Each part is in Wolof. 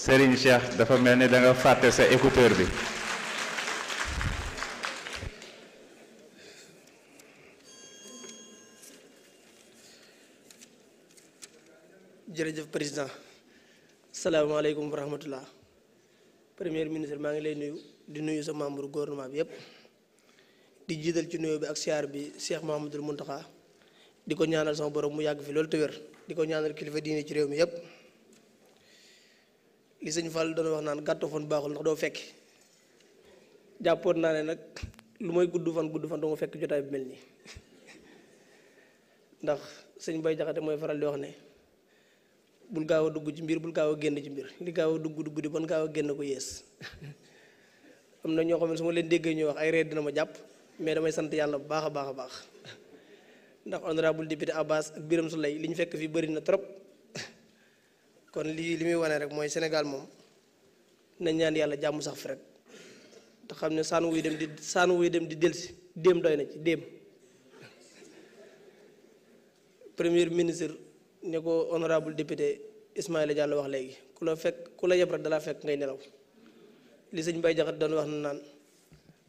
Serigne Cheikh dafa mel ni da nga fàtte sa écouteur bi. jërëjëf président salaamaaleykum wa rahmatullah premier ministre maa ngi lay nuyu di nuyu sa membre gouvernement bi yépp di jiital ci nuyoo bi ak siyaar bi Cheikh Mouhamadoul Mountakha di ko ñaanal sama borom mu yàgg fi loolu te wér di ko ñaanal kilifa diine ci réew mi yépp li sëñ Fall doon wax naan gàtto fan baaxul ndax doo fekk jàppoon naa ne nag lu may gudd fan doo nga fekk jotaay bi mel nii ndax sëñ Bay Jaxate mooy faral di wax ne bul gaaw a dugg ci mbir bul gaaw a génn ci mbir li gaaw a dugg di bon gaaw a génn ko yées am na ñoo xam ne su ma leen déggee ñuy wax ay reet dina ma jàpp mais damay sant yàlla bu baax a baax a baax ndax honorable député Abbas ak Birame Souleye li ñu fekk fii bëri na trop kon li muy wane rek mooy Sénégal moom nañ ñaan yàlla jàmm sax fi rek te xam ne saan wuy dem di delsi déem doy na ci déem premier ministre ne ko honorable député Ismaïla Diallo wax léegi ku la yeb rek dalaa fekk ngay nelaw li sëñ Bay Jaxat doon wax na naan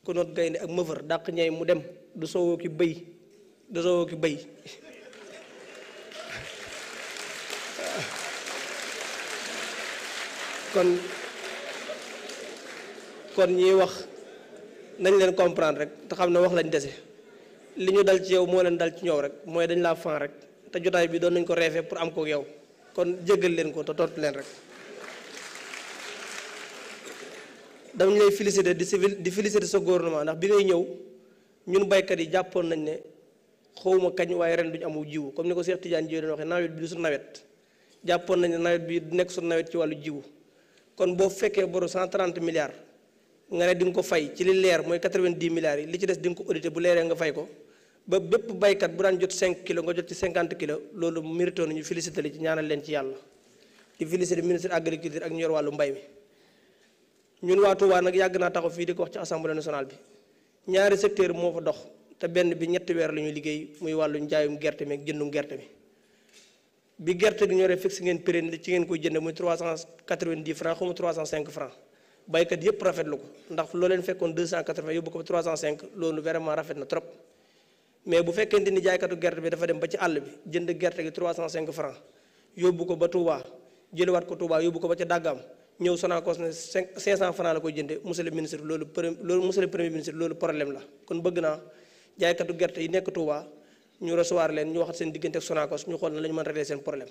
ku noot gaynde ak mëfër dàq ñay mu dem du soowoo ki bëy kon ñiy wax nañ leen comprendre rek te xam ne wax lañ dese li ñu dal ci yow moo leen dal ci ñoom rek mooy dañ laa fan rek te jotaay bi doon nañ ko reefee pour am ko yow kon jéggal leen ko te tontu leen rek dañ lay féliciter di féliciter sa gouvernement ndax bi ngay ñëw ñun baykat yi jàppoon nañ ne xawma kañ waaye ren duñu amu jiwu comme ni ko Cheikh Tidiane Dièye doon waxee nawet bi du su nawet jàppoon nañ ne nawet bi du nekk su nawet ci wàllu jiwu kon boo fekkee boru 130 milliards nga ne di nga ko fay ci li leer mooy 90 milliards yi li ci des di nga ko audité bu leeree nga fay ko ba bépp baykat bu daan jot 5 kilos nga jot ci 50 kilos loolu mérito nañu félicité li ci ñaanal leen ci yàlla di félicité ministre agriculture ak ñu yor wàllu mbay mi ñun waa Touba nag yàgg naa taxaw fii di ko wax ci assemblée nationale bi ñaari secteur moo fa dox te benn bi ñetti weer la ñuy liggéey muy wàllu njaayum gerte mi ak jëndum gerte mi bi gerte gi ñoree fixe ngeen prix ci ngeen koy jënd muy 390 francs xamu 305 francs baykat yépp rafetlu ko ndax loo leen fekkoon 280 yóbbu ko ba 305 loolu vraiment rafet na trop mais bu fekkente ni jaaykatu gerte bi dafa dem ba ci àll bi jënd gerte gi 305 francs yóbbu ko ba Touba jëliwaat ko Touba yóbbu ko ba ca Dàggaam ñëw Sonacos ne 500 francs la koy jënde monsieur le ministre loolu monsieur le premier ministre loolu problème la kon bëgg naa jaaykatu gerte yi nekk Touba ñu recevoir leen ñu waxat seen diggante ak Sonacos ñu xool na la ñu mën régler seen problème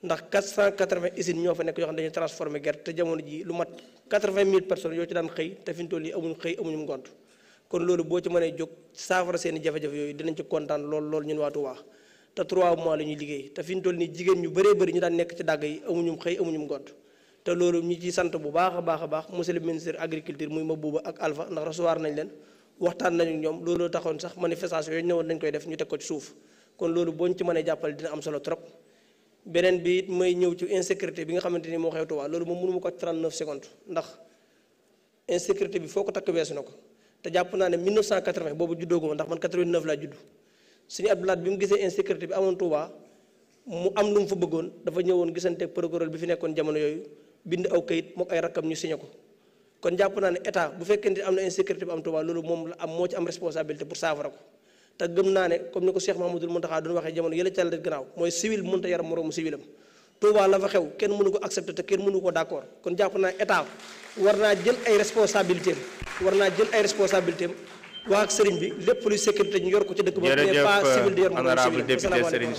ndax 480 usines ñoo fa nekk yoo xam ne dañuy transformer gerte te jamono ji lu mat 80 000 personnes yoo ci daan xëy te fi ñu toll yi amuñu xëy amuñu ngont kon loolu boo ci mënee jóg saafara seen i jafe-jafe yooyu dinañ ci kontaan lool ñun waa Touba te 3 mois la ñuy liggéey te fi ñu toll nii jigéen ñu bëree bëri ñu daan nekk ci dàgg yi amuñu xëy amuñu ngont te loolu ñu ci sant bu baax a baax monsieur le ministre agriculture muy Mabouba ak Alpha ndax recevoir nañ leen waxtaan nañu ñoom loolu taxoon sax manifestation yooyu ñëwoon nañ koy def ñu teg ko ci suuf kon loolu boo ñu ci mënee jàppale dina am solo trop beneen bi it may ñëw ci insécurité bi nga xamante ni moo xew Touba loolu moom mënu ma ko 39 secondes ndax insécurité bi foo ko takk weesu na ko te jàpp naa ne 1980 boobu juddooguma ndax man 89 laa judd suñu Abdoulaye bi mu gisee insécurité bi amoon Touba mu am lu mu fa bëggoon dafa ñëwoon gisante ak procureur bi fi nekkoon jamono yooyu bind aw kayit mook ay rakkam ñu signé ko kon jàpp naa ne état bu fekkente am na insécurité bi am Touba loolu moom la am moo ci am responsabilité pour saafara ko te gëm naa ne comme ni ko Cheikh Mouhamadoul Mountakha doon waxee jamono yële ca la gannaaw mooy civil mënut a yaram moroomu civilam Touba la fa xew kenn mënu ko accepter te kenn mënu ko d'accord kon jàpp naa état war naa jël ay responsabilités am wax ak sëriñ bi lépp luy sécurité ñu yor ko ci dëkk ba mais pas civil di yor moroomu civilam.